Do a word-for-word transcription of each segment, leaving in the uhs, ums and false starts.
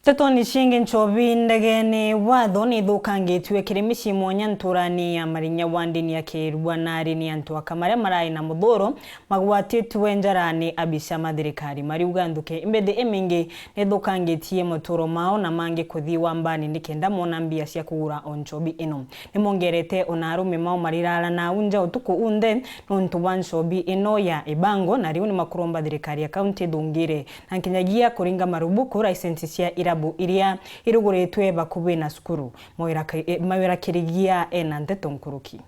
Ntetoni ciingi, nchobi ndegene watho ni ithukangitue kiri micii mwanya nturani ya Marinya wa ndini ya Kirua, na ari ni antu aka maria marai na muthuro magwatitue njarani abi cia mathirikari. Mariuga nthuki imbithi imingi ni ithukangitie muturo mao na mangi kuthi wambani nikenda mona mbia cia kugura o nchobi ino. Ni mongerete ona arume mao marirara nau nja utuku unthe nontu bwa nchobi ino ya ibango, na riu ni makuromba thirikari ya kaunti ithungire na nkinyagia kuringa marubuku license cia irabu iria iruguritwe bakuvi na cukuru. Mawira Ka-, eh, Mawira Kirigia ena nteto nkuruki.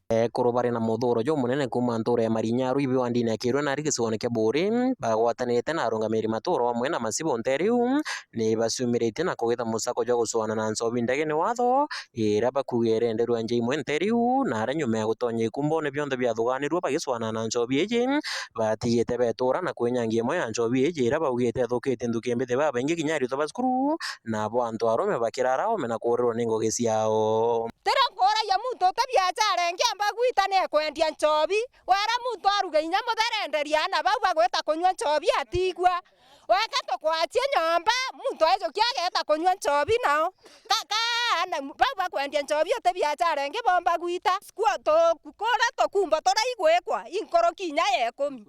Ekuru bari na muthuro jumunene kuuma ntura ya Marinya Ruibi wa ndini ya Kirua na ari gicigoone kia Buuri, bagwatanirite na arungamiri matura amwe na macibu nte riu, ni baciumiritie na kugitha musako jwa gucuana na nchobi ndegene watho, iria bakuuga irenderua nja imwe nte riu, na aria nyuma ya gutonya ikumbone bionthe biathuganirue bagicuana na nchobi iji, batigite betura na kwinyangia imwe ya nchobi iji iria baugite ithukitie nthuki mbithi babaingi kinya aritwa ba cukuru, nabo antu arume bakirara ome na kuurirwa ni ngugi ciao. Tira nkuuragia muntu uti biachara ingi amba gwita ni ekwendia nchobi, wera muntu aruge inya muthere enderia aana bau bagwita kunyua nchobi atigua. Weke tukwachie nyomba, muntu aijukia ageeta kunyua nchobi nao. Ka, ka, ana, bau bakwendia nchobi uti biachara ingi bomba gwita. Skuo tu, kuria tukumba turaigwikwa, inkuruki inya ya ikumi.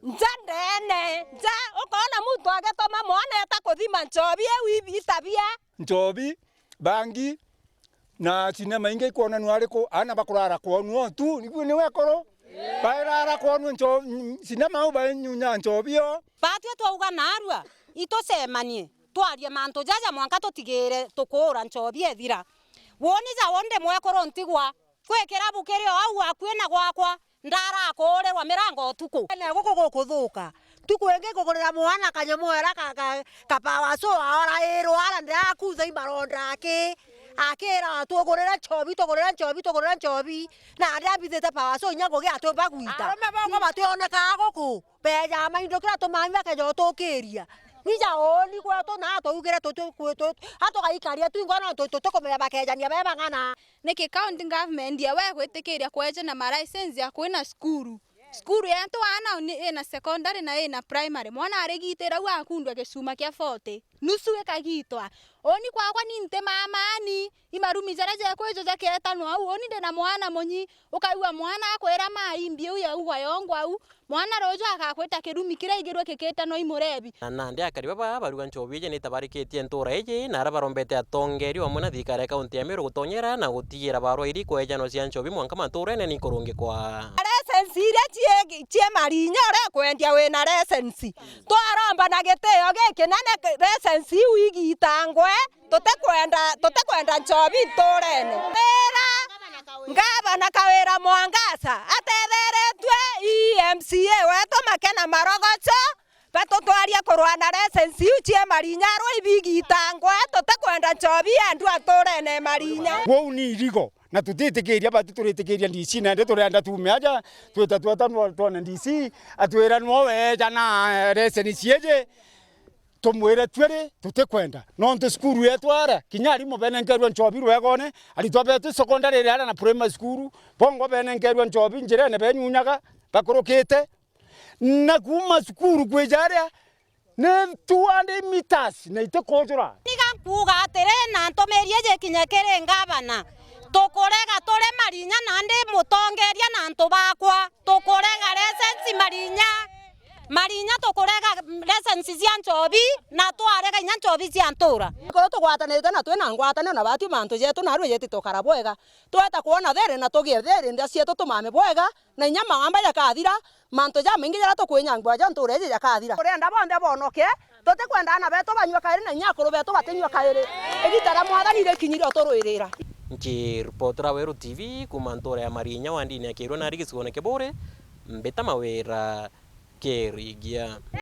Nja ndene, nja, ukoona muntu agituma mwana eta kuthima nchobi iu ibi itabia. Nchobi, bangi, na cinema ingi ikwonanua ariku? Aana bakurara kwonua tu, niku ni wekuru? Bairara kwonua ncho-, cinema au bainyunya nchobi o. Batwi twauga narua, itucemanie, twarie mantu jaja mwanka tutigire tukuura nchobi ethira. Woni ja undi mwekuru ntigwa, kwi kirabu kiri o au akui na gwakwa, ndarakuurirwa mirango utuku. Ene guku gukuthuka. Tuku ingi kugurira mwana kanyamu era ka, ka, ka power saw, aorairwa ara ndirakuza imaronda aki, akira tugurire nchobi, tugurire nchobi, tugurire nchobi. Na ndiambithite power saw inya ngugi atiumba gwita. Arume bongwa bationekaa guku. Beja maindo kira tumami bakeja utukiria. Nija uni kwetu na twaugire tuti kwetu, atugaikaria twingwa no tu-, tutikumenya bakejania be bang'ana. Niki county government yewe igwitikiria kweja na ma license ya kwina cukuru? Cukuru yetu aana ni ina secondary na ina primary. Mwana arigitira u akundwa gicuma kia forty. Nusu ikagitwa. Uni kwakwa ni nti mamani, imarumi jaria jekwijo jaketanwa au. Uni ndina mwana munyi, ukaigua mwana akwira mai mbiu yaugwa yongwa au. Mwana ruuju agakwita kirumi kiria igirwe kikita no imurebi. Na nandi akari baba baruga nchobi iji nitabarikitie ntura iji, na aria barombete atongeria amwe na thirikari ya kaunti ya Meru gutonyera na gutigira barua iri kwejanwa cia nchobi mwanka maturene nikurungikwa. License iria cie, cie Marinya uria kwendia wina license. Twaromba na gitio gikinene license iu igitangwe. Tutikwenda, tutikwenda nchobi nturene. Wira, Ngavana Kawira Mwangaza atetheretue ii M C A wetu Makena Marogocho, batutwaria kurwa na license iu cie Marinya rwa ibigitangwe, tutikwenda nchobi yendu aturene Marinya. Wou ni irigo, na tutitikiria batu turitikiria D C, nandi turenda tuume aja, twita tweta nwo twone D C, atwira nwo weja na, eh, license iji. Tumwire twiri tutikwenda, nontu cukuru yetu ara, kinya arimu benenkerwe nchobi rwegone, aritwa betu secondary iria ara na primary school, bongwa benenkerwe nchobi njirene benyunyaga bakurukite. Na kuuma cukuru kwija aria, ni two hundred meters na itikujura. Niga nkuuga atiri, na ntumiri iji ikinye kiri ngavana, tukurega turi Marinya, nandi mutongeria na antu bakwa. Tukurega license Marinya. Marinya tukurega license cia nchobi, na twarega inya nchobi cia ntura. Korwo tugwatanite na twina ngwataniro na batwi mantu jetu, narua jeti tukara bwega. Tweta kwona thiri na tugie thiri, nda cietu tumame bwega, na inya mawamba jakathira, mantu jamaingi jaria tukwinyangua ja ntura iji jakathira. Turenda bonthe bonoke, tutikwenda aana betu banyua kairi na inya akuru betu batinyua kairi. Igita ria Mwathani rikinyire uturwirira. Nkiripotera Weru T V kuuma ntura ya Marinya wa ndini ya Kirua nari gicigone kia Buuri, mbita Mawira Kirigia.